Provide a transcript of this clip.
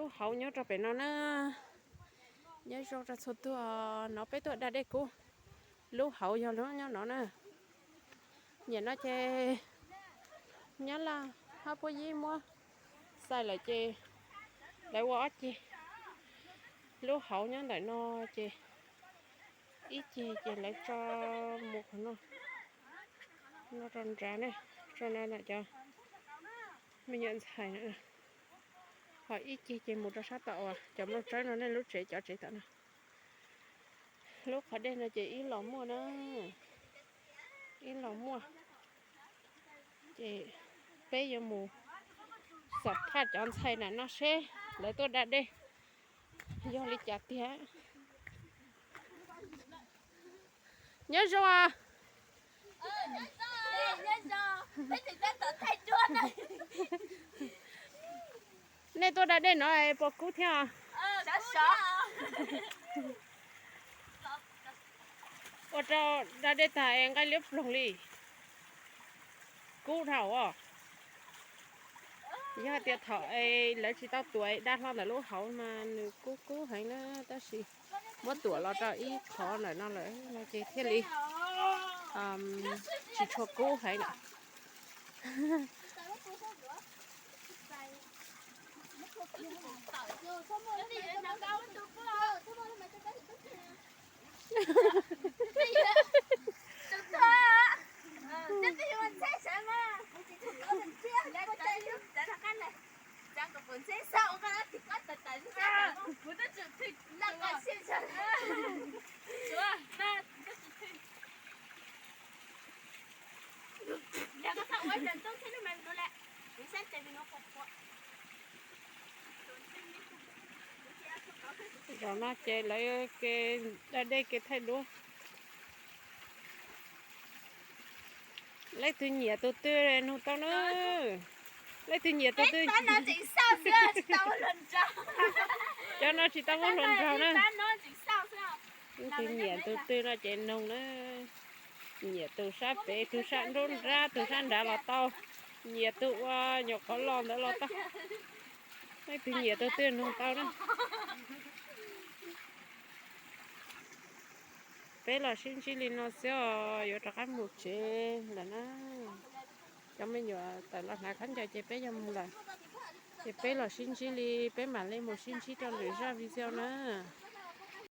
Lub hauv nyob rau pem no na. Nyob zoo rau txhua tus, no peb tuaj da dej kub. Lub hauv yog lub nyob no na. Nim no ces Nyab Laj hab Puab Yib muab xais lawm ces lawv ua ob ceg. Lub hauv nyob ntawm no ces ib ceg ces lawv tso mus qhov no, no rau nrad ne, tso no cov me nyuam ntxhais na. Ho ib ceg ces mus rau sab tom uas cov nplooj tsawb no ne, lub tsev cov tsev tom no. Lub qhov dej no ces ib los muaj na, ib los muaj. Ces peb yuav mus xam phaj cov ntxhais na no seb lawv tuaj da dej yog li cas tiag. Nyob zoo. Nej tuaj da dej no puas kub thiab? Ua rau da dej tag es nqaij liab ploog li. Kub dhau os. Yog tias thaum lawv tsis tau tuam da hlo ntawm lub hauv mas nws kub kub heev na, tab sis muab tuam los rau ib qho ntawm no lawm no ces thiaj li tsis tshua kub heev na. Zaum no ces lawv ke da dej ke thaij duab. Leej twg nyiam tus twg nug tau na. Leej twg nyiam tus twg. Cov no tsis tau muab hluas nraug na. Leej twg nyiam tus twg no ces nug na. Nyiam tus sab pem, tus sab nruab nrab, tus sab nrad los tau. Nyiam tus ua nyuam qhuav los ntawd los tau. Leej twg nyiam tus twg nug tau na. Peb los sib ntsib li no xwb os, yuav rov qab mus tsev lawm na. Cov me nyuam tawm los hnav khaub ncaws ces peb yuav mus lawm. Ces peb los sib ntsib li, peb mam li mus sib ntsib rau lwm zaj video na.